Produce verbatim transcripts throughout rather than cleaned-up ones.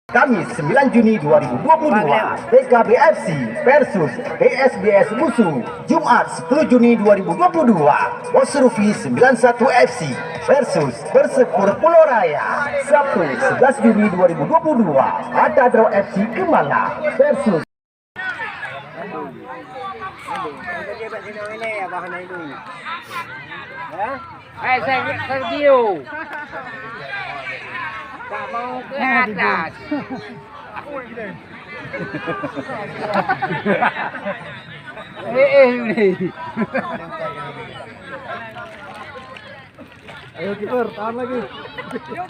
Kamis, sembilan Juni dua ribu dua puluh dua, P K B F C versus P S B S Busu. Jumat, sepuluh Juni dua ribu dua puluh dua, Bos Rufi sembilan satu F C versus Persepur Pulau Raya. Sabtu, sebelas Juni dua ribu dua puluh dua, Mata Draw F C Kemala versus Eh, Sergio. Tak mau ke atas. Eh, eh, ni. Ayo, kiper, tahan lagi.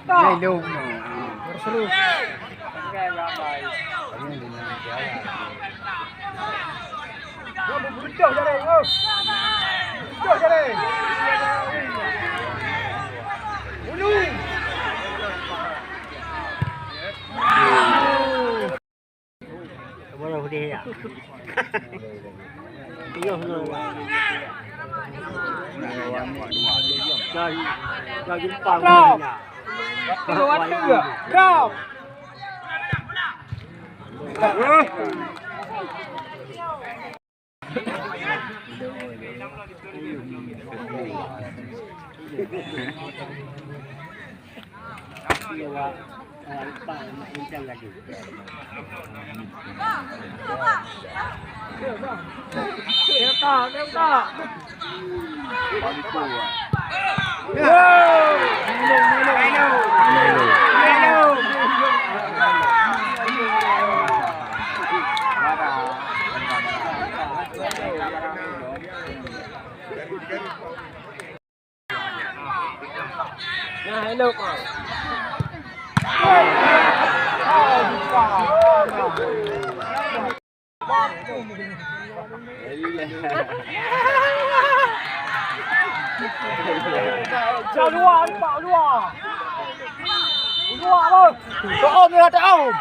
Ayo, dong. Terus, terus. Nah, hello, Pak. Luar, Pak, luar. Luar, Pak. Taom, ya, taom.